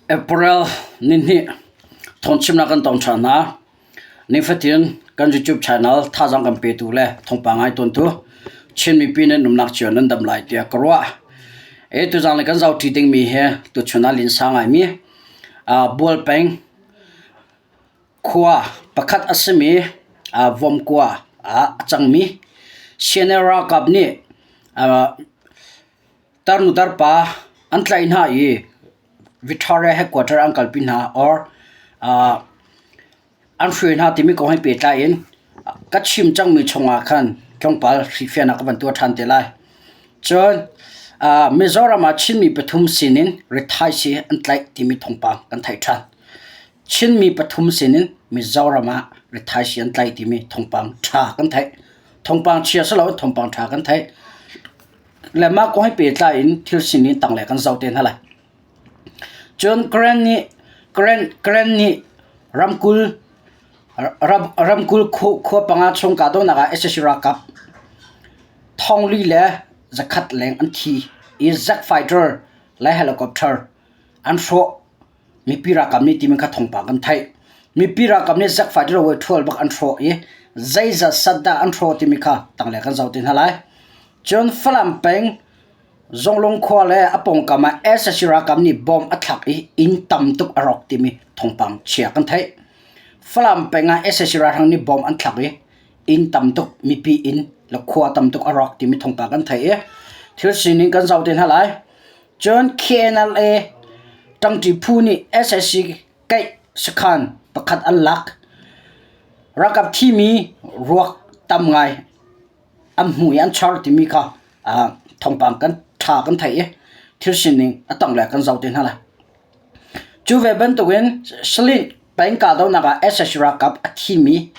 April nihnih thawngchimnak kan tong ṭhan hna. Nifatin kan YouTube channel thazaang kan petu le thawngpang ngai tawntu Chin mipi nan umnak cio nan dam lai tiah ka ruah. E tuzang le kan zohṭi dingmi hi tuchun ah linsa ngaimi Bual peng khua pakhat a simi Vomkua ah a cangmi CNA ralkap nih Tarnu tarpa an tlaih hna i Victoria headquarter an kalpi hna or an hruai hna timi kong he pehtlai in ka chim cangmi chungah khan tlawmpal hrihfiahnak ka van tuah ṭhan te lai. Cun Mizoram ah Chinmi pathum sinin rithaisii an tlaih timi thawngpang kan theih ṭhan. Chinmi pathum sinin Mizoram ah rithaisii an tlaih timi thawngpang ṭha kan theih. Thawngpang chia si loin thawngpang ṭha kan theih. Le mah kong he pehtlai in thil sining tanglei kan zoh te hna lai. Cun Karen nih Karen Karen nih ramkulh ram, ramkulh khua panga chung kahdohnak ah sac ralkap thongli le zakhat leng an thi i Jet fighter le helicopter an hrawh. Mipi ralkap nih timi kha thawngpang kan theih. Mipi ralkap nih Jet fighter way ṭhual bak an hrawh i zeizat sat dah an hrawh timi kha tanglei kan zoh te hna lai. Cun Falam peng Zonglung khua le a pawngkam ah sac ralkap nih bomb a thlak i inn tam tuk a rawk timi thawngpang chia kan theih. Falam peng ah sac ralhrang nih bomb an thlak i inn tam tuk mipi inn le khua tam tuk a rawk timi thawngpang kan theih i thil sining kan zoh te hna lai. Cun KNLA ṭangṭi phu nih sac kaih sakhan pakhat an lak. Ralkap thimi ruak tam ngai an hmu i an char timi kha thawngpang kan ṭha kan theih i thil sining a tanglei kan zoh te hna lai. Cu ve bantukin Salin peng kahdohnak ah sac ralkap a thimi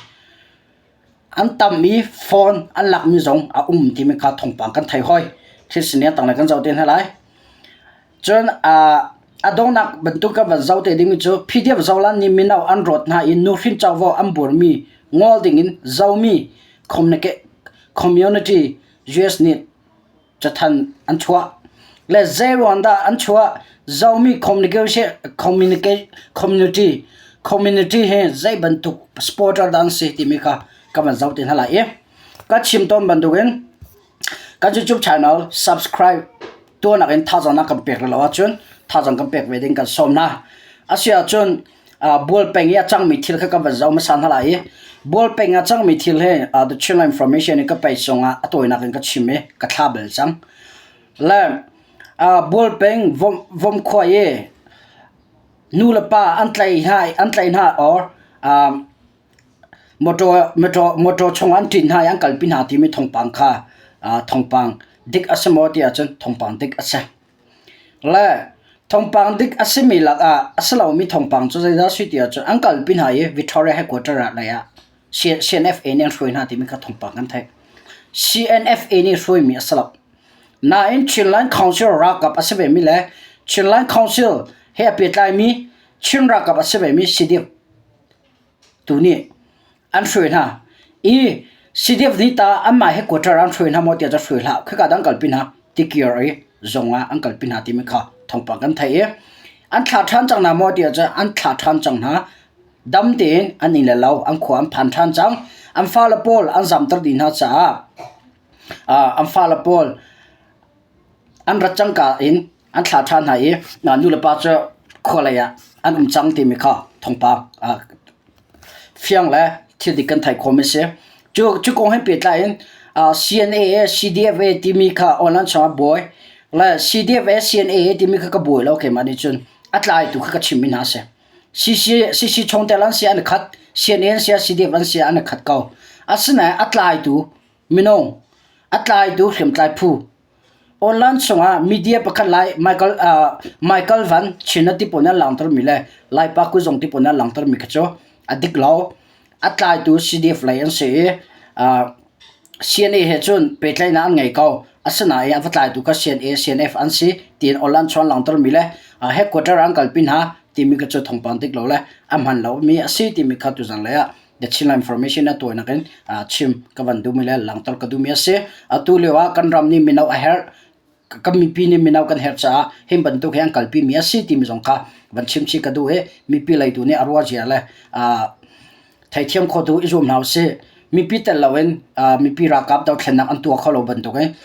An tam i phone an lakmi zong a um timi kha thawngpang kan thei hoi. Thil sining a tanglei kan zoh te hna lai. Cun a donghnak bantuk kan van zoh te dingmi cu PDF Zoland nih mino an rawt hna i nuhrin covo an buarmi ngol dingin Zomi Community US nih cathanh an chuah. Le zeiruang dah an chuah? Zomi communication community community hi zei bantuk supporter dah an si timi kha ka van zoh te hna lai i ka chim tawn bantukin kan YouTube channel subscribe tuahnak in thazaang na kan pek rih lo ahcun thazaang kan pek ve ding kan sawm hna. Asi ahcun bual peng i a cangmi thil kha kan van zoh hmasa hna lai i bual peng a cangmi thil hi The Chinland Information i ka pei cungah a tawinak in ka chim i ka thla bal cang. Le bual peng vom khua i nu le pa an tlaih hna an tlaih hna or motor motor motor chung an ṭin hna i an kalpi hna timi thawngpang kha thawngpang dik a si maw ti ahcun thawngpang dik a si. Le thawngpang dik a simi lakah a si lomi thawngpang cu zeidah a si ti ahcun an kalpi hna i Victoria headquarter ah lei ah CNFA nih an hruai hna timi kha thawngpang kan theih. CNFA nih hruaimi a si lo. Nain Chinland Council ralkap a si vemi le Chinland Council he a pehtlaimi Chin ralkap a si vemi CDF tu nih an hruai hna i CDF nih ta anmah headquarter an hruai hna maw tiah cu hruai hlah khika dah an kalpi hna tikir i zung ah an kalpi hna timi kha thawngpang kan theih i an thlah ṭhan cang hna maw tiah cun an thlah ṭhan cang hna dam tein an inn le lo an khua an phan ṭhan cang an fale pawl an zamter dih hna caah an fale pawl an rat cangka in an thlah ṭhan hna i nulepa cu khua lei ah an um cang timi kha thawngpang fiang le thil dik kan theih khawhmi a si. Cu, cu kong he pehtlai in CNA, CDFA timi kha online chungah buai le CDFA, CNA timi kha ka buai lo keimah nih cun a tlaitu kha ka chimmi hna a si. CC, CC chungtel an si an i khat, CNA an si ah CDF an si ah an i khat ko. Asinain a tlaitu minung, a tlaitu hriamtlai phu Online chungah media pakhat lai Michael uh, Michael Van China ti pawl nih an langhtermi le Laipa kuzong ti pawl nih an langhtermi kha cu a dik lo. A tlaitu CDF lei an si i uh, CNA he cun pehtlaihnak an ngei ko. Asinain a va tlaitu kha CNA, CNF an si tiin online chung an langhtermi le uh, headquarter an kalpi hna timi kha cu thawngpang dik lo le a hman lomi a si timi kha tuzan lei ah The Chinland Information a tawinak in chim ka van duhmi le langhter ka duhmi a si. Atu lio ah kan ram nih mino a herh. Kan mipi nih mino kan herh caah hi bantuk hi an kalpi mi a si timi zong kha van chim chih ka duh i mipi lei tu nih a ruah zia le theithiam kho tu i zuam hna usih. Mipi tel loin mipi ralkap dothlennak an tuah kho lo bantuk in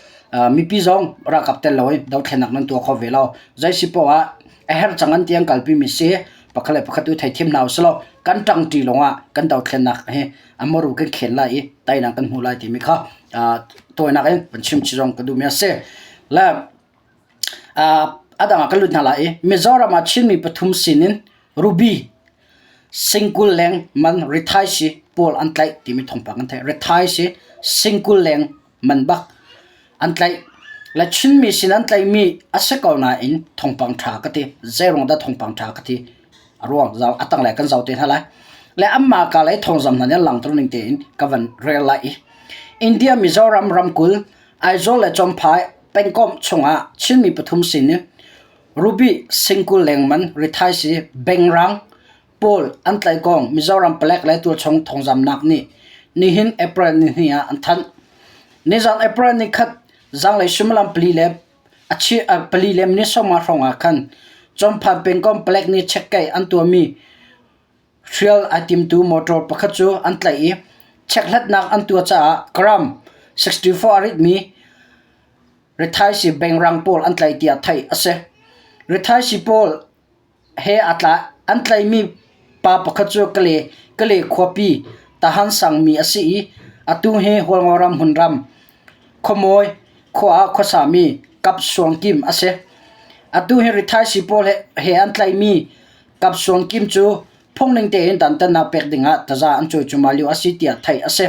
mipi zong ralkap tel loin dothlennak nan tuah kho ve lo. Zei si poah ah a herh cang an ti an kalpi mi si pakhat le pakhat tu theithiam hna usih law kan ṭangṭi lawngah kan dothlennak hi a maru kan khel lai i teinak kan hmu lai timi kha tawinak in van chim chih zong ka duhmi a si. Le a dang ah kan lut hna lai i Mizoram ah Chinmi pathum sin in Ruby singkul leng man rithaisi pawl an tlaih timi thawngpang kan theih. Rithaisi singkul leng man bak an tlaih. Le Chinmi sin an tlaihmi a si ko nain thawngpang ṭha ka ti. Zeiruang dah thawngpang ṭha ka ti? A ruang a tanglei kan zoh te hna lai. Le anmah ka lei thawngzam hna nih an langhter ning tein ka van rel lai i India Mizoram ramkulh Aizawl le Champhai pengkomh chungah Chinmi pathum sin in Ruby singkul lengman rithaisi bengrang pawl an tlaih kong Mizoram palek le tualchung thawngzamnak nih nihin April nihnih ah an thanh. Nizan April nikhat zanglei suimilam pali le a pali le minute sawmnga hrawng ah khan Champhai pengkomh palek nih chekkeih an tuahmi hrial ai timtu motor pakhat cu an tlaih i chekhlatnak an tuah caah gram 64 a ritmi Rithaisi bengrang pawl an tlaih tiah theih a si. Rithaisi pawl he an tlaihmi pa pakhat cu Kale khuapi Tahan sangmi a si i atu hi Hualngoram hmunram Khuamawi khua ah khuasami Kap Suang Kim a si. Atu hi rithaisi pawl he an tlaihmi Kap Suang Kim cu phungning tein dantatnak pek dingah taza an cawi cuahmah lio a si tiah theih a si.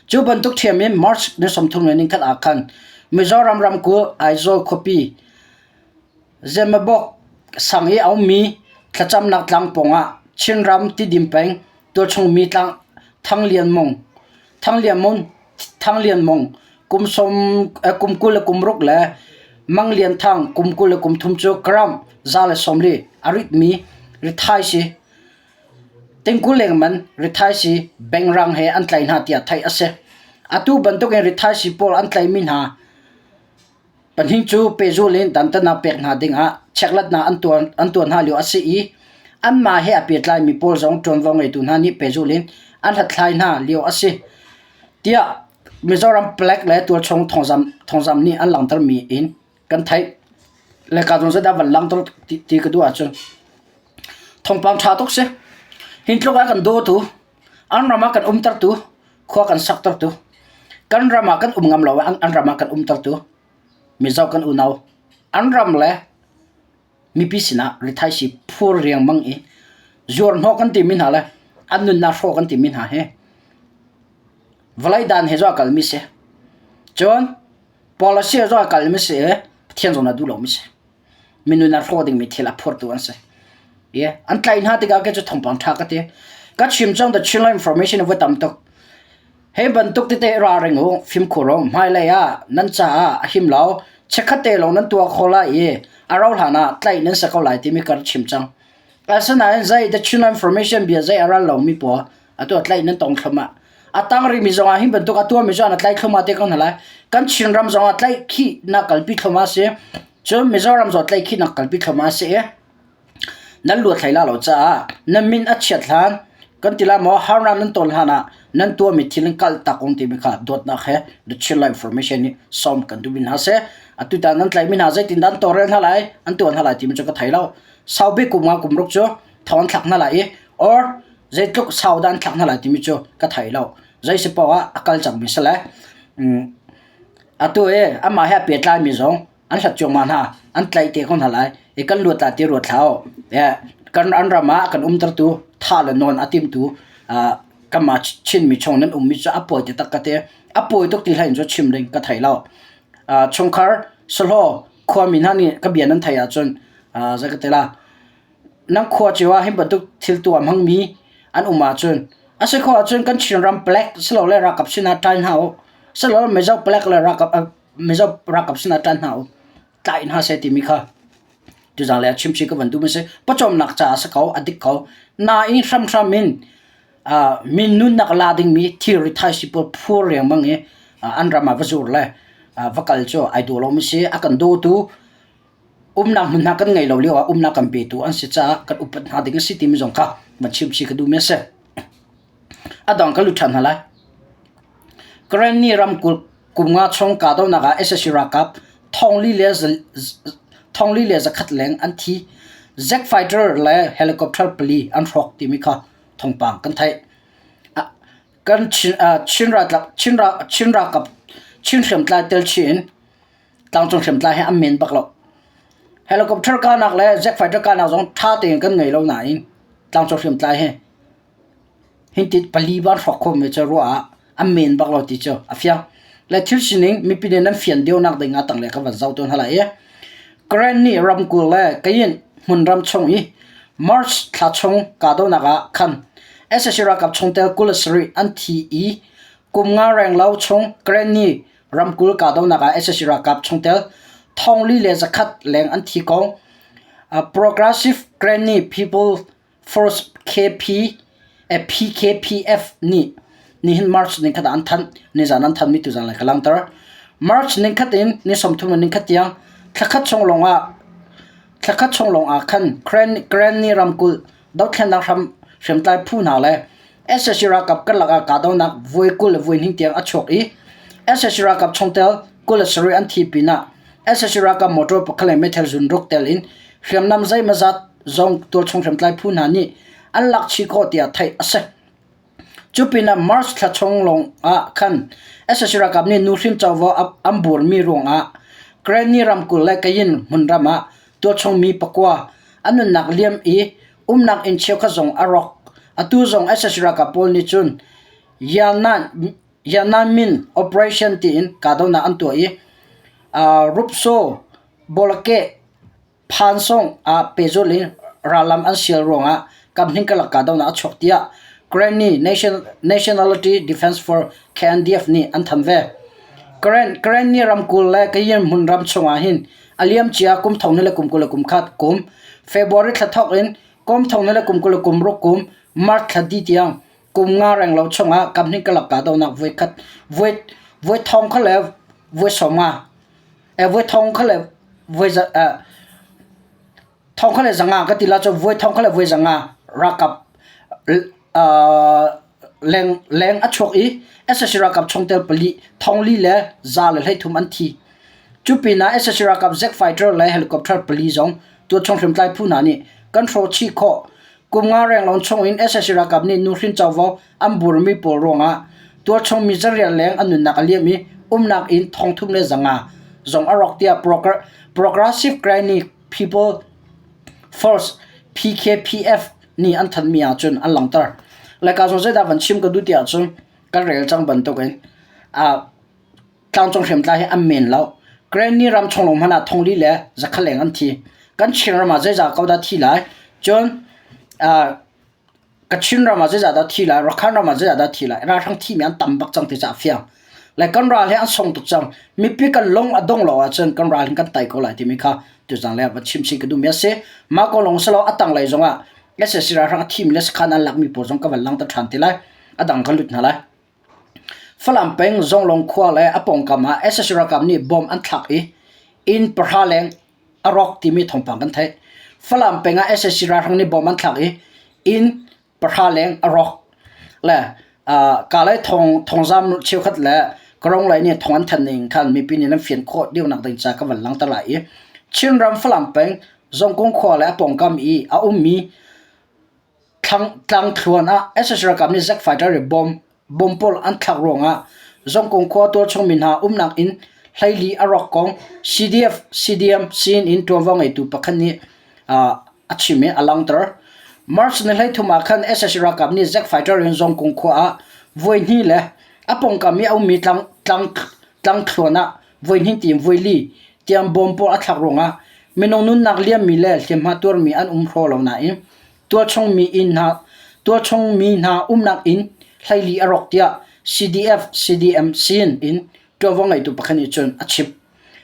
Cu bantuk ṭhiam in March ni 31 ah khan Mizoram ramkulh Aizawl khuapi Zemabawk sang i a ummi thlacamnak tlang pawngah Chinram Tidim peng tualchung mi tlang Thang Lian Mung Thang Lian Mung Thang Lian Mung kum sawm kum 20 le kum ruk le Mang Lian Thang kum 20 le kum thum cu gram 140 a ritmi rithai si. Tingkul lengman rithaisii bengrang he an tlaih hna tiah theih a si. Atu bantukin rithaisii pawl an tlaihmi hna pahnih cu pehzulh in dantatnak pek hna dingah chekhlatnak an tuah, an tuah hna lio a si i anmah he a pehtlaimi pawl zong ṭuanvo ngeitu hna nih pehzulh in an hlathlai hna lio a si tiah Mizoram palek le tualchung thawngzam, thawngzam nih an langhtermi in kan theih. Le ka zong zeidah van langhter ti, ti ka duh ahcun Thawngpang ṭha tuk si. Hi tluk ah kan dawtu, an ram ah kan umtertu, khua kan saktertu, kan ram ah kan um ngam lo an ram ah kan umtertu, Mizo kan unau, an ram le mipi sinah rithaisii phur riangmang i zuarhnawh kan timi hna le an nunnak hrawh kan timi hna hi vawlei dan he zong a kalmi si. Cun policy he zong a kalmi si i Pathian zong nih a duh lomi si. Minun a hrawh dingmi thil a phortu an si. I an tlaih hna tikah kei cu thawngpang ṭha ka ti. Ka chim cang the Chinland information voi tam tuk. Hi bantuk tete ralring u, fimkhur u, hmailei ah nan caah a him lo, chikkhat te lawng nan tuah kho lai i a rauh hlan ah tlaih nan si ko lai timi ka rak chim cang. Asinain zei the Chinland information bia zei a ral lomi pawl atu a tlaih nan tong thluahmah. A tang rihmi zong ah hi bantuk a tuahmi cu an a tlaih thluahmah te ko hna lai. Kan Chinram zong ah tlaihkhihnak kalpi thluahmah a si. Cun Mizoram zong tlaihkhihnak kalpi thluahmah a si i nan luat hlei la lo caah nan min a chiat hlan kan ti lai maw harnak nan ton hlan ah nan tuahmi thil in kal tak ung timi kha dawtnak he the Chinland information nih sawm kan duhmi hna seh. Atu tan nan tlaihmi hna zeitin dah an tawlrel hna lai an tuan hna lai timi cu ka thei lo. Sau bik kum nga kum ruk cu thong an thlak hna lai i or zeitluk sau dah an thlak hna lai timi cu ka thei lo. Zei si paoh ah a kal cangmi si le atu i amah he a pehtlaimi zong an hlat cuahmah hna an tlaih te ko hna lai i kan luat lai ti ruat hlah u. Kan an ram ah kan umtertu tha le nawn a timtu kanmah Chinmi chung nan ummi cu a pawi taktak ka ti. A pawi tuk ti hlei in cu chim ding ka thei lo. Chungkhar sahlaw khuami hna nih ka bia nan theih ahcun zei ka ti la nan khua cio ah hi bantuk thil tuah hmangmi an um ahcun a si khawh ahcun kan Chinram palek silole ralkap sinah ṭai hna u silole Mizo palek le ralkap Mizo ralkap sinah ṭan hna u tlai hna seh timi kha tuzaan le chimchih ka van duh mi si pawcawmnak caah a si ko a dik ko nain hramhram in min nunnak la dingmi thilri thaisi pawl phur riangmang i an ram ah va zur le. Va kal cu ai dawh lomi si. A kan dawtu umnak hmun hna kan ngei lo lio ah umnak kan petu an si caah kan upat hna ding a si timi zong kha van chim chih ka duhmi a si. A dang ka lut ṭhan hna lai. Karenni ramkulh kum nga chung kahdohnak ah sac ralkap 4,100 leng an thi. Jet fighter le helicopter pali an hrawk timi kha thawngpang kan theih. Kan Chin ralkap Chin hriamtlai tel chih in tlangcung hriamtlai he an men bak lo. Helicopter kahnak le jet fighter kahnak zong ṭha tein kan ngei lo nain tlangcung hriamtlai he Hinti pali van hrawk khomi cu ruah ah an men bak lo ti cu a fiang. Le thil sining mipi nih nan fian deuhnak ding ah tanglei ka van zoh tawn hna lai i Karen nih ramkulh le Kayin hmunram chung i March thla chung kahdohnak ah khan sac ralkap chungtel 27 an thi i kum nga renglo chung Karen nih ramkulh kahdohnak ah sac ralkap chungtel 4,100 leng an thi kong Progressive Karenni People Force KP PKPF nih nihin March nikhat ah an thanh. Nizan an thanhmi tuzan lai ka langhter. March nikhat in ni 30 in nikhat tiang thlakhat chung lawng ah thlakhat chung lawng ah khan Karenni ramkulh dothlennak hram hriamtlai phu hna le sac ralkap karlak ah kahdohnak voi 20 le voi hnih tiang a chuak i sac ralkap chungtel 27 an thi pinah sac ralkap motor pakhat le meithal zun ruk tel in hriamnam zeimawzat zong tualchung hriamtlai phu hna nih an lak chih khawh tiah theih a si. Cu pinah March thla chung lawng ah khan sac ralkap nih nuhrin covo an buarmi ruangah Karenni ramkulh le Kayin hmunram ah tualchung mi pakua an nunnak liam i umnak inn cheukhat zong a rawk. Atu zong sac ralkap pawl nih cun Yananmin Operation tiin kahdohnak an tuah i Rupsaw Bawlakeh Phansawng ah pehzulh in rallam an sial ruangah kamhning karlak kahdohnak a chuak tiah Karenni Nationality Defense Force KNDF nih an thanh ve. Karenni ramkulh le Kayin hmunram chungah hin a liamcia kum thong le kum 21 kum February thla thawk in kum thong le kum 26 kum March thla dih tiang kum nga renglo chungah kamhning karlak kahdohnak voikhat voi thong kha le voi sawmnga Voi thong kha le voi thong kha le zanga ka ti la cu voi thong kha le voi zanga ralkap leng leng a chuak i sac ralkap chungtel pali thong li le za le 13 an thi. Cu pinah sac ralkap jet fighter le helicopter pali zong tualchung hriamtlai phu hna nih kan hrawh chih khawh. Kum nga renglong chung in sac ralkap nih nuhrin covo an burmi pawl ruangah tualchung mi zariat leng an nunnak a liam i umnak inn 3,500 zong a rawk tiah Progressive Karenni People Force PKPF nih an thanhmi ahcun an langhter. Laica zong zeidah van chim ka duh ti ahcun kan rel cang bantukin tlangcung hriamtlai hi an men lo. Karenni ram chung lawng hmanh ah thongli le zakhat leng an thi. Kan Chin ram ah zeizah ko dah thi lai? Cun Kachin ram ah zeizah dah thi lai, Rakhine ram ah zeizah dah thi lai, ralhrang thimi an tam bak cang ti cu a fiang. Le kan ral hi an sung tuk cang. Mipi kan lung a dong lo ahcun kan ral hin kan tai ko lai timi kha tuzang le va chim chin ka duhmi a si. Mah ko lawng si lo a tanglei zong ah sac ralhrang a thimi le sakhan an lakmi pawl zong ka van langhter ṭhan te lai. A dang ka lut hna lai. Falam peng Zonglong khua le a pawngkam ah sac ralkap nih bomb an thlak i inn pahra leng a rawk timi thawngpang kan theih. Falam peng ah sac ralhrang nih bomb an thlak i inn pahra leng a rawk. Le Kalay thong thongzam cheukhat le Karong lei nih thong an thanh ning khan mipi nih nan fian khawh deuhnak ding ca ka van langhter lai i Chinram Falam peng Zongkung khua le a pawngkam i a ummi Tlangthluan ah sac ralkap nih jet fighter i bomb pawl an thlak ruangah Zongkung khua tualchung mi hna umnak inn 14 a rawk kong CDF, CDM sinin ṭuanvo ngeitu pakhat nih a chim i a langhter. March ni 33 ah khan sac ralkap nih jet fighter in Zongkung khua ah voihnih le a pawngkam i a ummi tlangthluan ah voihnih tiin voili tiang bomb pawl a thlak ruangah minung nunnak liammi le hliamhma tuarmi an um hraw lo nain tualchung mi inn hna tualchung mi hna umnak inn 14 a rawk tiah CDF CDM sin in ṭuanvo ngeitu pakhat nih cun a chim.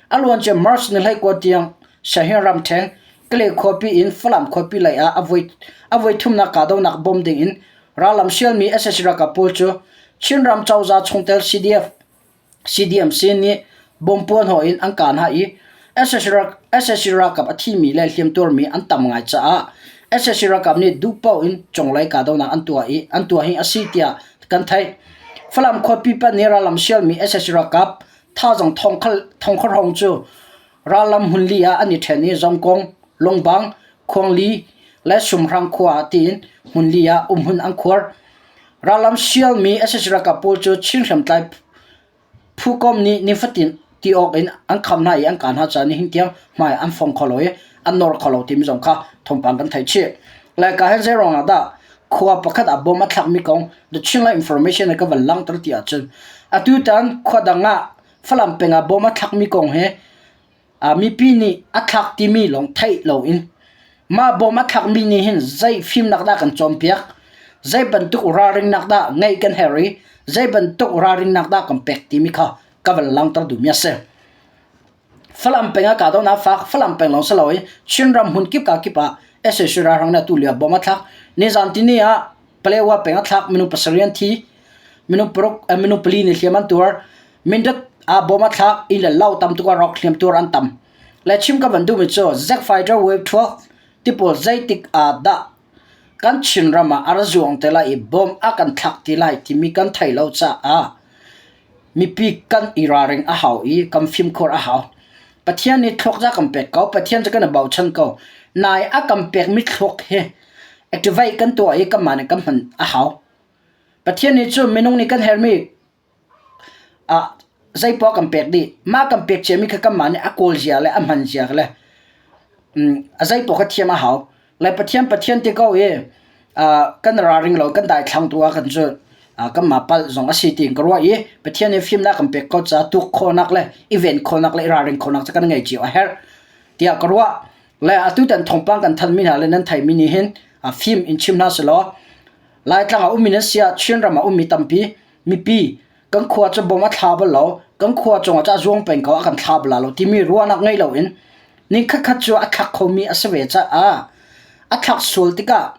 A luancia March ni 19 tiang Sahel ramṭhen Kale khuapi in Falam khuapi lei ah a voi a voi thumnak kahdohnak bawm ding in rallam sialmi sac ralkap pawl cu Chinram cozah chungtel CDF CDMC nih. Bompuan haw in an kah hna i sac ralkap a thimi le hliamtuarmi an tam ngai caah sac ralkap nih duh paoh in conglei kahdohnak an tuah i an tuah hi a si tiah kan theih. Falam khuapi panh i rallam sialmi sac ralkap thazaang thongkhat hrawng cu rallam hmunli ah an i ṭhen i Zongkong, Lungbang, Khuangli le Sumhrang khua ah tiin hmunli ah umhmun an khuar. Rallam sialmi sac ralkap pawl cu Chin hriamtlai Phukom nih nifatin ti awk in an kham hna i an kah hna caah nihin tiang hmai an fong kho lo i an nor kho lo timi zong kha thawngpang kan theih chih. Laika hin zei ruangah dah khua pakhat ah bom a thlakmi kong The Chinland Information ah ka van langhter ti ahcun atutan khua dang ah Falam peng ah bom a thlakmi kong hi mipi nih a thlak timi lawng theih loin mah bawm a thlakmi nih hin zei fimnak dah kan cawnpiak, zei bantuk ralringnak dah ngeih kan herh i zei bantuk ralringnak dah kan pek timi kha ka van langhter duhmi a si. Falam peng ah kahdohnak fak, Falam peng lawng si lo i Chinram hmun kip ka kip ah sac ralhrang nih atu lio bom a thlak. Nizan tini ah Palewa peng a thlak minung pasarih an thi. Minung paruk, minung pali nih hliam an tuar. Mindat ah bom a thlak, inn le lo tam tuk ah rawk hliam tuar an tam. Le chim ka van duhmi cu Zack Fighter Wave 12 ti pawl zeitik ah dah kan Chinram ah a ra zuang te lai i bom a kan thlak ti lai timi kan thei lo caah mipi kan i ralring a hau i kan fimkhur a hau. Pathian nih thluak za kan pek ko, Pathian cu kan i bochan ko. Nai a kan pekmi thluak hi activate kan tuah i kanmah nih kan hman a hau. Pathian nih cu minung nih kan herhmi ah zeipoah kan pek dih. Mah kan pek ciami kha kanmah nih a kawl zia le a hman zia le a zeipoah kha thiam a hau. Le Pathian Pathian ti ko i kan ralring lo kan daithlang tu ah kan cu kanmah palh zong a si tiin ka ruah i Pathian nih fimnak kan pek ko caah tuk khawhnak le i ven khawhnak le i ralring khawhnak cu kan ngei cio a herh tiah ka ruah. Le atutan thawngpang kan thanmi hna le nan theimi nih hin fim in chim hna selaw Laitlang ah ummi nan si ah Chinram ah ummi tampi mipi kan khua cu bom a thla bal lo kan khua cungah cu a zuang peng ko a kan thla bal lo timi ruahnak ngei loin ni khatkhat cu a thlak khomi a si ve caah a thlak sual tikah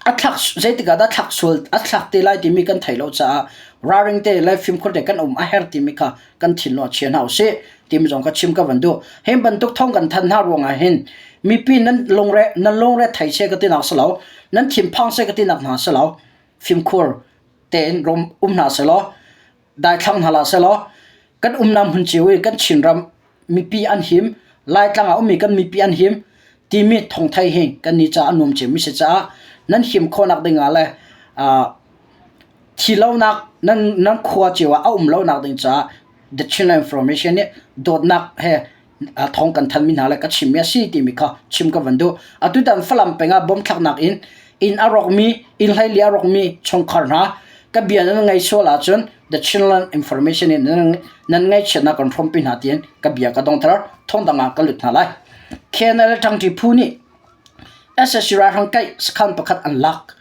a thlak zeitik ah dah thlak sual a thlak te lai timi kan thei lo caah ralring te le fimkhur te kan um a her timi kha kan thinlung ah chia hna usih timi zong kha chim ka van duh. Hi bantuk thawng kan thanh hna ruangah hin mipi nan lungre nan lungre thei se ka tinak si lo nan thinphang se ka tinak hna si lo fimkhur tein rom um hna selaw daithlang hna hlah selaw kan umnak hmun cio i kan Chinram mipi an him Laitlang ah ummi kan mipi an him timi thawngthei hi kan ni caah a nuam cemmi si caah nan him khawhnak ding ah le thi lonak nan nan khua cio ah a um lonak ding caah The Chinland Information nih dawtnak he thawng kan thanmi hna le ka chimmi a si timi kha chim ka van duh. Atutan Falam peng ah bom thlaknak in inn a rawkmi, inn hleili a rawkmi chungkhar hna ka bia nan ngaih sual ahcun The Chinland Information in nan, nan ngaihchiatnak kan hrawmpi hna tiin ka bia ka dongter. Thawngdang ah ka lut hna lai. KNL ṭangṭi phu nih SSC ralhrang kaih sakhan pakhat an lak.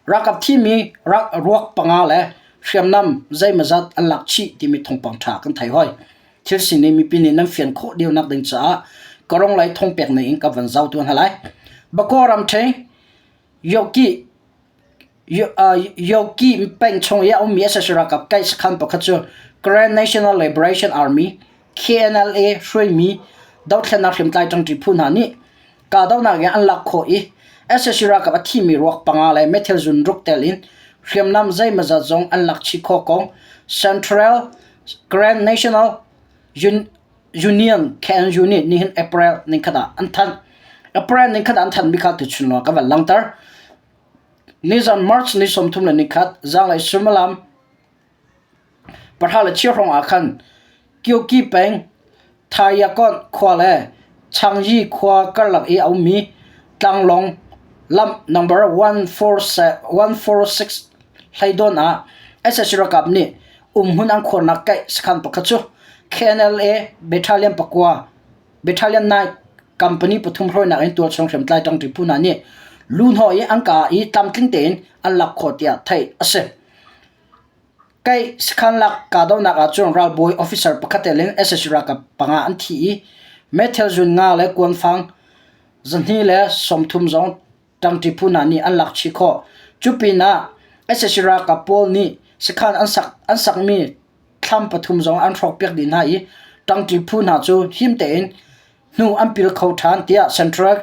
Ralkap thimi ruak panga le hriamnam zeimawzat an lak chih timi thawngpang ṭha kan thei hoi. Thil sining mipi nih nan fian khawh deuhnak ding caah ka rong lei thawng pek ning in ka van zoh tu hna lai. Bakaw ramṭhen Yoki Yoki peng chung i a ummi sac ralkap kaih sakhan pakhat cu Karen National Liberation Army KNLA hruaimi dothlennak hriamtlai ṭangṭi phu hna nih kahdohnak in an lak khawh i sac ralkap a thimi ruak panga le meithal zun ruk tel in hriamnam zeimawzat zong an lak chih khawh kong Central Grand National Union KNU nih nihin April nikhat ah an thanh. April nikhat ah an thanhmi kha tuchun lawng ka van langhter. Nizan March ni 31 zanglei suimilam pahra le chia hrawng ah khan Kyoki peng Thayakon khua le Changyi khua karlak i a ummi tlanglawng lam number 146 hleidawn ah sac ralkap nih umhmun an khuarnak kaih sakhan pakhat cu KNLA Battalion pakua Battalion 9 company pathum hruainak in tualchung hriamtlai ṭangṭi phu hna nih luhnawh i an kah i tlamtling tein an lak khawh tiah theih a si. Kaih sakhan lak kahdohnak ah cun ralbawi officer pakhat tel in sac ralkap panga an thi i meithal zun nga le kuanfang 230 zong ṭangṭi phu hna nih an lak chih khawh. Cu pinah sac ralkap pawl nih sakhan an sak an sakmi. thlam pathum zong an hrawkpiak dih hna i ṭangṭi phu hna cu him tein hnu an pil kho ṭhan tiah Central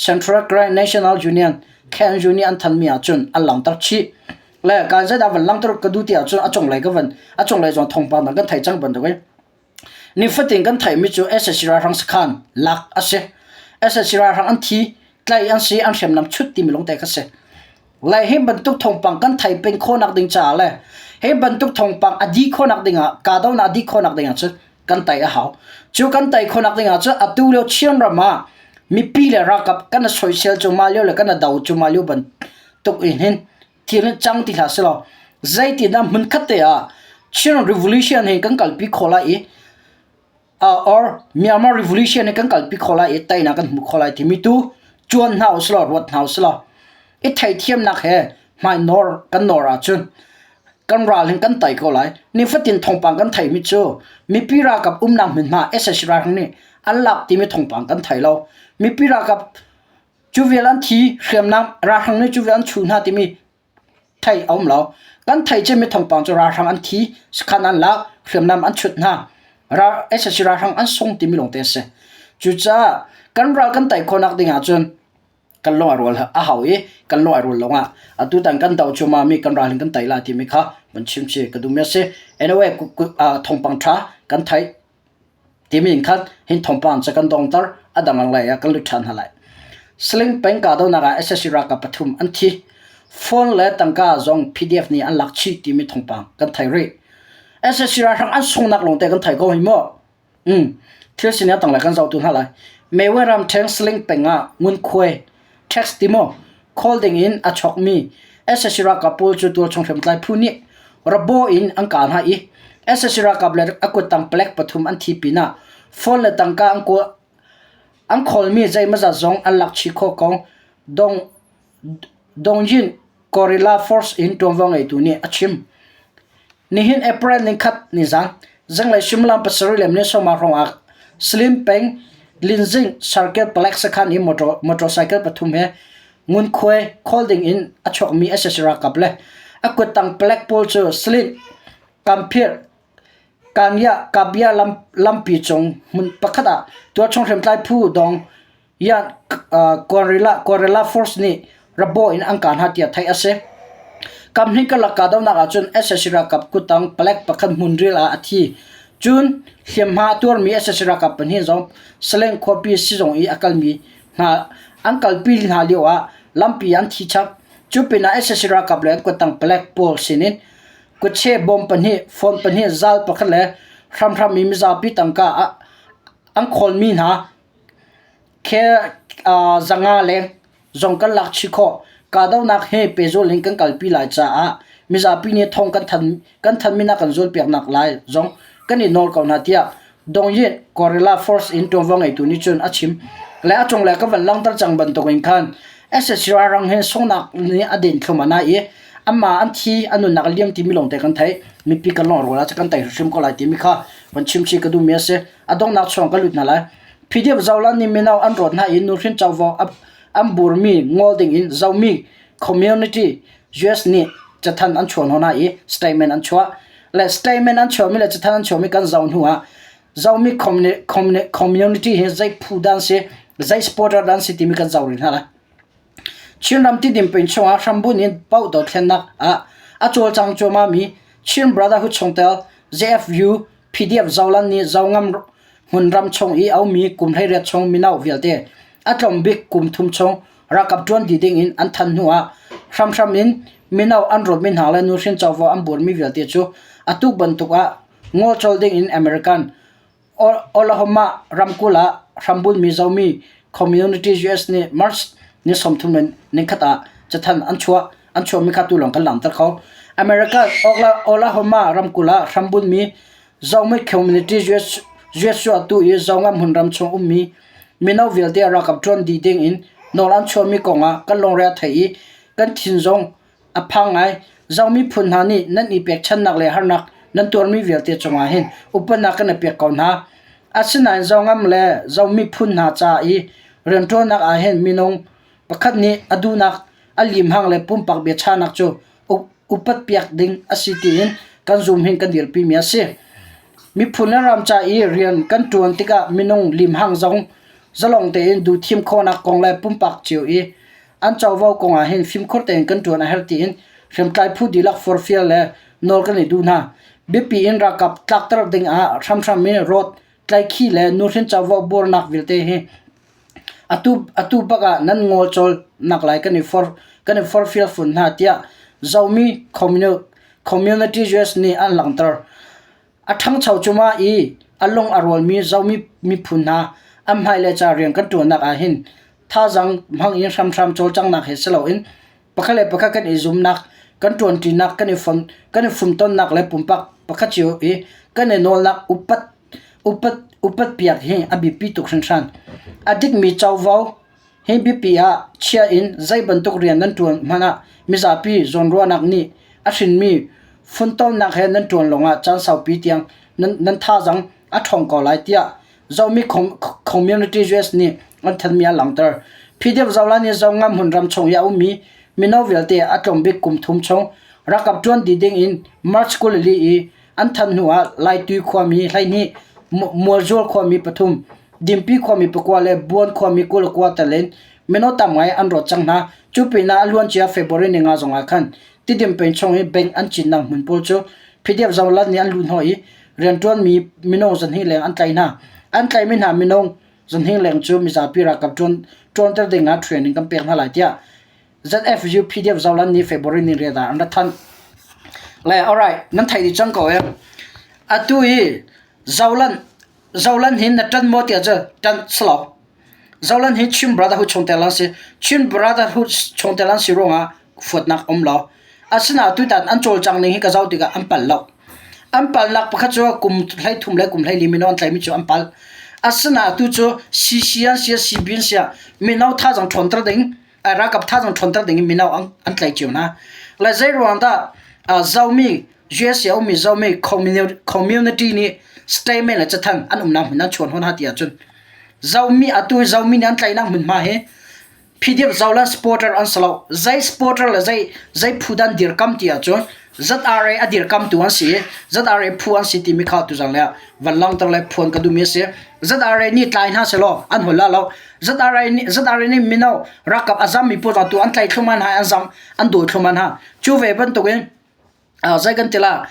Central Grand National Union KNU nih an thanmi ahcun an langhter chih. Le kan zeidah van langhter ka duh ti ahcun a cunglei ka van a cunglei zong thawngpang dang kan theih cang bantukin nifatin kan theihmi cu sac ralhrang sakhan lak a si. sac ralhrang an thi, tlaih an si, an hriamnam chut timi lawngte kha si. Le hi bantuk thawngpang kan theih peng khawhnak ding caah le hi bantuk thawngpang a dih khawhnak ding ah kahdohnak a dih khawhnak ding ah cun kan tei a hau. Cu kan tei khawhnak ding ah cun atu lio Chin ram ah mipi le ralkap kan i soisel cuahmah lio le kan i do cuahmah lio bantuk in hin thil hi cang ti hlah selaw zeitindah hmunkhat te ah Chin Revolution hi kan kalpi khawh lai i or Myanmar Revolution hi kan kalpi khawh lai i teinak kan hmu khawh lai timi tu cuan hna usilaw ruat hna usilaw i theithiamnak he hmai nawr kan nawr ahcun kan ral hin kan tei ko lai. Nifatin thawngpang kan theimi cu mipi ralkap umnak hmunhma sac ralhrang nih an lak timi thawngpang kan thei lo. Mipi ralkap cu vial an thi hriamnam ralhrang nih cu vial an chuh hna timi theih a um lo. Kan theih cemmi thawngpang cu ralhrang an thi, sakhan an lak, hriamnam an chut hna, ral sac ralhrang an sung timi lawngte a si. Cucaah kan ral kan tei khawhnak ding ahcun kan lung a rual a hau i kan lung a rual lawngah atutan kan doh cuahmah mi kan ral in kan tei lai timi kha van chim si ka duhmi a si. Anyway, thawngpang ṭha kan theih timi in khan hin thawngpang cu kan dongter a dang lei ah kan lut ṭhan hna lai. Sling peng kahdohnak ah sac ralkap pathum an thi. Phone le tangka zong PDF nih an lak chih timi thawngpang kan thei rih. sac ralhrang an sunghnak lawngte kan thei ko hi mu. Thil sining a tanglei kan zohtu hna lai. Mewe ramṭhen Sling peng ah ngunkhuai tax timaw khawl ding in a chawkmi sac ralkap pawl cu tualchung hriamtlai phu nih rabaw in an kah hna i sac ralkap le a kuttang palek pathum an thi pinah phone le tangka an kawl an khawlmi zeimawzat zong an lak chih khawh kong Dong Dongjin Guerrilla Force in ṭuanvo ngeitu nih a chim. Nihin April nikhat nizan, zinglei suimilam pasarih le minute sawmah hrawng ah Slim peng Linzing Circle palek sakhan i motor motorcycle pathum he ngunkhuai khawl ding in a chuakmi sac ralkap le a kuttang palek pawl cu Slim Kamphir Kanya Kabya lam lampi cung hmun pakhat ah tualchung hriamtlai phu dong Guerrilla Force nih rabaw in an kah hna tiah theih a si. Kamhnih karlak kahdohnak ahcun sac ralkap kuttang palek pakhat hmunril ah a thi. Cun hliamhma a tuarmi sac ralkap pahnih zong Saleng khuapi sizung i a kalmi hna an kalpi hna lioah lampi an thi chap. Cu pinah sac ralkap le kuttang palek pawl sinin kutche bawm pahnih, phone pahnih, zal pakhat le hramhram in mizapi tangka an khawlmi hna Zanga leng zong kan lak chih khawh. Kahdohnak he pehzul in kan kalpi lai caah mizapi nih thawng kan thanh kan thanmi na kan zulpiaknak lai zong kan i nawl ko hna tiah Dongyin Guerrilla Force in ṭuanvo ngeitu nih cun a chim. Le a cunglei ka van langhter cang bantuk in khan sac ralhrang hi sunghnak nih a den thlum a i anmah an thi an nunnak a liam timi lawngte kan theih. Mipi kan lawng rual ah kan tei hrimhrim ko lai timi kha van chim chih ka duhmi a si. A donghnak chung ka lut hna lai. PDF Zoland nih mino an rawt hna i nuhrin covo an burmi ngol ding in Zomi community US nih cathanh an chuah hna i statement an chuah. Le statement an chuahmi le cathanh an chuahmi kan zoh hnu ah Zomi community hi zei phu dan si, zei supporter dan si timi kan zoh rih hna lai. Chinram Tidim peng chungah hrambunh in paoh dothlennak ah a cawlcang cuahmahmi Chin Brotherhood chungtel JFU PDF Zoland nih Zongam hmunram chung i a ummi kum 18 chung mino vialte a tlawm bik kum thum chung ralkap ṭuan dih ding in an thanh hnu ah hramhram in mino an rawtmi hna le nuhrin covo an buarmi vialte cu atu bantuk ah ngolcawl ding in American Oklahoma ramkulh ah hrambunmi Zomi Community US nih March ni 30 nikhat ah cathanh an chuah. An chuahmi kha tu lawng kan langhter kho. America Oklahoma ramkulh ah hrambunmi Zomi Community US, US cu atu i Zongam hmunram chung ummi mino vialte ralkap ṭuan dih ding in nawl an chuahmi kong ah kan lungre a thei i kan thin zong a phang ngai. Zomi phun hna nih nan i pekchannak le harnak nan tuarmi vialte cungah hin upatnak kan i pek ko hna. Asinain Zongam le Zomi phun hna ca i rianṭuannak ah hin minung pakhat nih a duhnak a limhang le pumpak biachahnak cu upat piak ding a si tiin kan zum hin kan dirpimi a si. Miphun le ram ca i rian kan ṭuan tikah minung limhang zong zalong tein duhthim khawhnak kong le pumpak cio i an covo kong ah hin fimkhur tein kan ṭuan a herh tiin hriamtlai phu dihlak forhfial le nawl kan i duh hna. Biapi in ralkap tlakter ding ah hramhram in rawt, tlaihkhih le nuhrin covo buarnak vialte hi atu atu bak ah nan ngawlcawl naklai kan i for kan i forhfial fawn hna tiah Zomi Community US nih an langhter. A ṭhangcho cuahmah i a lung a rualmi Zomi miphun hna an hmailei ca rian kan ṭuannak ahhin thazaang hmang in hramhram cawlcanghnak he si loin pakhat le pakhat kan i zumnak, kan ṭuanṭinak, kan i fon, kan i fumtonnak le pumpak pakhat cio i kan i nawlnak upat upat upatpiak hi a biapi tuk hringhran. A dikmi covo Hi biapi ah chia in zei bantuk rian nan ṭuan hmanh ah mizapi zawnruahnak nih a hrinmi funtomnak he nan ṭuan lawngah caan saupi tiang nan, nan thazaang a ṭhawng ko lai tiah Zomi Community US nih an thanmi a langhter. PDF Zola nih Zongam hmunram chung i a ummi mino vialte a tlawm bik kum thum chung ralkap ṭuan dih ding in March 24 i An thanh hnu ah Laitui khuami 12, Mualzual khuami pathum, Dimpi khuami pakua le Buan khuami 29 tel in mino tam ngai an rawt cang hna. Cu pinah a luancia February ni nga zong ah khan Tidim peng chung i bank an cinnak hmun pawl cu PDF zohlat nih an luh hnawh i rianṭuanmi mino 200 leng an tlaih hna. An tlaihmi hna mino 200 leng cu mizapi ralkap ṭuanter ding ah training kan pek hna lai tiah ZFU PDF Zoland nih February ni riat ah an rak thanh. Le alright, nan theih dih cang ko eh. Atu hi Zoland Zoland hin na ṭan maw tiah cu ṭan silo. Zoland hi Chin Brotherhood chungtel an si. Chin Brotherhood chungtel an si ruangah fuatnak um lo. Asinain tutan an cawlcang ning hi ka zoh tikah an pal lo. An palnak pakhat cu kum 13 le kum 14 mino an tlaimi cu an pal. Asinain tu cu CC an si, CB an si ah mino thazaang ṭhawnter ding ralkap thazaang ṭhawnter ding in mino an tlaih cio hna. Le zei ruang dah Zomi USA ummi Zomi community nih statement le cathanh an umnak hmun an chuan hna ti ahcun Zomi atu Zomi nih an tlaihnak hmunhma hi PDF Zoland supporter an si lo. Zei supporter le zei zei phu dan dirkam ti ahcun ZRA a dirkamtu an si i ZRA phu an si timi kha tuzan le van langhter le phuan ka duhmi a si. ZRA nih tlai hna selaw an hol la lo. ZRA nih ZRA nih mino ralkap a zammi pawl tu an tlaih thluman ha an zam an dawi thluman ha. Cu ve bantukin zei kan ti la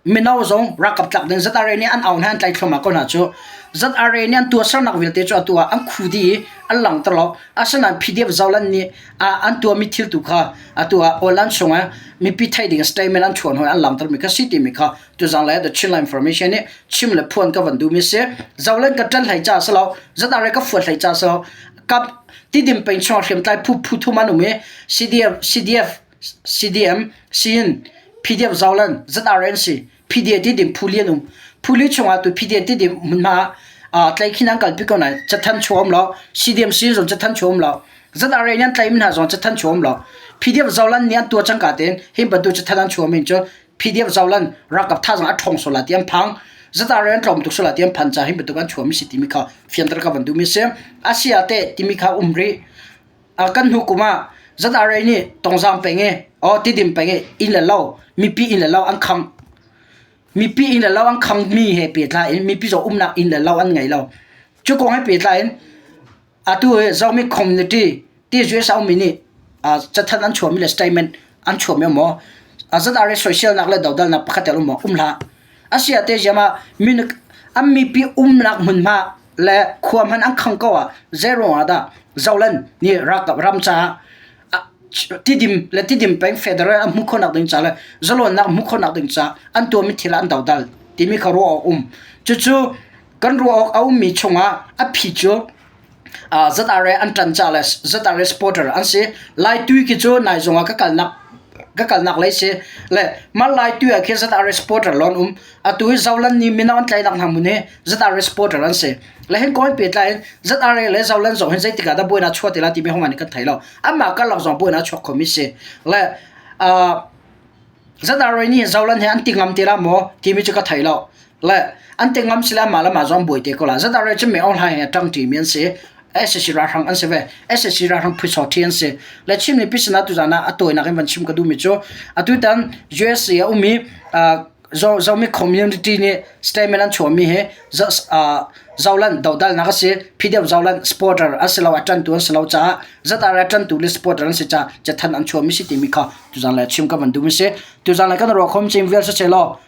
mino zong ralkap tlak ding ZRA nih an au hna an tlaih thluahmah ko hna cu. ZRA nih an tuahsernak vialte cu atu ah an khu dih i an langhter lo. Asinain PDF Zoland nih an tuahmi thil tu kha atu ah online chungah mipi theih ding statement an chuan hoi an langhtermi kha si timi kha tuzang le The Chinland Information nih chim le phuan ka van duhmi si. Zoland ka ṭan hlei ca si lo, ZRA ka fuat hlei ca si lo. Kap tidim peng chung hriamtlai phu phu thum an um i CDF, CDF, CDM, CN, PDF Zoland, ZRNC, PDF tidim phu li an um. Phu li chungah tu PDF tidim hmunhma ah tlaikhin an kalpi ko nain cathan chuah um lo, CDM sin zong cathan chuah um lo. ZRA nih an tlaihmi hna zong cathan chuah um lo. PDF Zoland nih an tuah cangka tein hi bantuk cathan an chuahmi cu PDF Zoland ralkap thazaang a ṭhawng sual lai ti an phang. ZRA an tlawm tuk sual lai ti an phan caah hi bantuk an chuahmi si timi kha fianter ka van duhmi a si. Asia teh timi kha um rih. Kan hnu kum ah ZRA nih Tongzang peng i aw Tidim peng i inn le lo mipi inn le lo an khang. Mipi inn le lo an khangmi he pehtlai in mipi zong umnak inn le lo an ngei lo. Cu kong he pehtlai in Atu hi Zomi community ti US a ummi nih cathanh an chuahmi le statement an chuahmi um maw? ZRA soiselnak le dodalnak pakhat tel um maw? Um hlah. Asi ah te ziam ah min an mipi umnak hmunhma le khua hmanh an khang ko ah zei ruang ah dah Zoland nih ralkap ram caah tidim le tidim peng federal an hmuh khawhnak ding ca le zalawnnak hmuh khawhnak ding ca an tuahmi thil ah an dodal timi kha ruah awk um. Cucu Kan ruah awk a ummi chungah a phi cu ZRA an ṭan ca le ZRA supporter an si. Laitui khi cu nai zong ah ka kalnak ka kalnak lei si. Le mah Laitui ah khin ZRA supporter lawng um. Atu hi Zoland nih mino an tlaihnak hna hmun hi ZRA supporter an si. Le hin kawi pehtlai in ZRA le Zoland zong hin zeitik ah dah buainak chuah te lai timi hong an kan thei lo. Anmah karlak zong buainak chuak khomi si. Le ZRA nih Zoland he an ti ngam ti la maw timi cu ka thei lo. Le an ti ngam si le mah le mah zong buai te ko la. ZRA cu Min Aung Hlaing he ṭang ṭimi an si. SAC ralhrang an si ve. SAC ralhrang phuisaw ṭhi an si. Le Chin mipi sinah tuzaan ah a tawinak in van chim ka duhmi cu atutan USA a ummi uh, Zomi community nih statement an chuahmi hi Zoland dodalnak a si. PDF Zoland supporter an si lo, a ṭantu an si lo caah ZRA ṭantu le supporter an si caah cathanh an chuahmi si timi kha tuzan le chim ka van duhmi si. Tuzan le kan ruah khom cing vial si law.